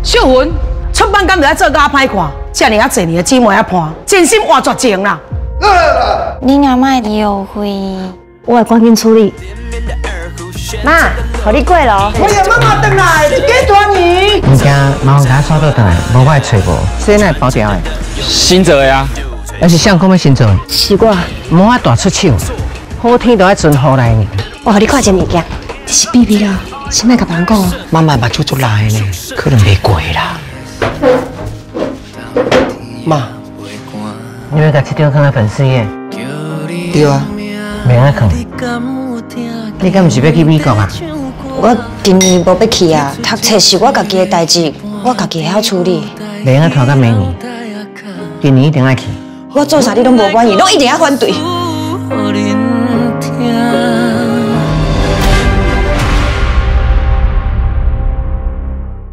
秀雲，出版敢就愛做甲歹看，遮爾仔濟年的姊妹仔伴，真心換絕情啦。恁阿嬤的醫藥費，我會趕緊處理。媽，予你過囉。我有媽媽轉來，一家團圓。物件麻煩共我刷倒轉來，無我會揣無。這哪會包掉的？新做的啊。還是誰講欲新做的？是我。無法大出手，好天都愛存雨來呢。我予你看一个物件，這是秘密啦，先莫共別人講哦。媽媽目睭足辣的呢，可能袂過啦。媽，你欲共這張囥佇粉絲頁？對啊。袂用囥。你敢毋是欲去美國啊？我今年無欲去啊，讀冊是我家己的代誌，我家己會曉處理。袂用拖到明年，今年一定愛去。我做啥你攏無滿意，攏一定愛反對。